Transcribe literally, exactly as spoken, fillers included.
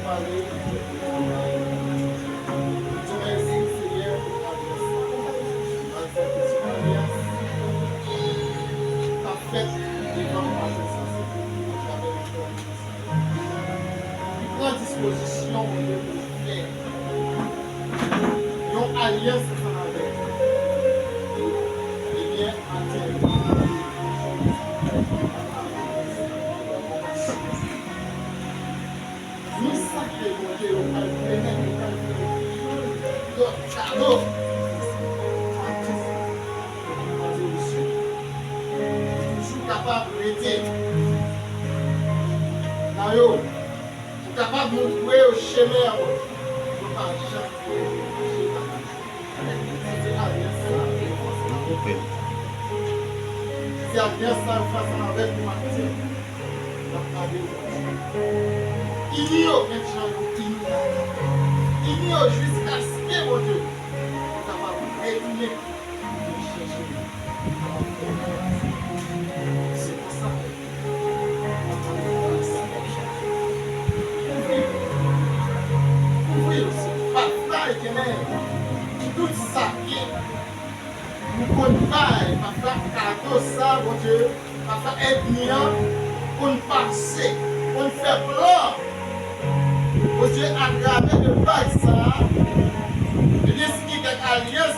Pale, Senyè, Senyè, pou alyans sa. Paske se yon alyans k ap fèt devan Papa Sèl Sèl, atravè Li pran dispozisyon, Bondye, pou l fè yon alyans ansanm avèk ou. Ebyen, maten, nou sakye Bondye, yo pral fè nèg, yo pral fè yon lòt kado. Atè, atè, misye. Ou toujou kapab rete nan yo. Ou kapab montre yo chemen an, yo pa janm vle mache lakay ou. Se alyans sa yo fè ansanm avèk ou. Se alyans sa yo fè ansanm avèk ou maten. N ap mande w, Bondye, ini yo menm jan yo ini la. Ini yo jiskaske, Bondye, yo kapab retounen vin chèche w. Se konsa, kouvri, kouvri yo, se pafla etènèl, tout sa ke nou konn bay, pafla kado sa, Bondye, pafla ènmi an konn pase, konn fè plan, Bondye, atravè de bag sa, ebyen, si gen kèk alyans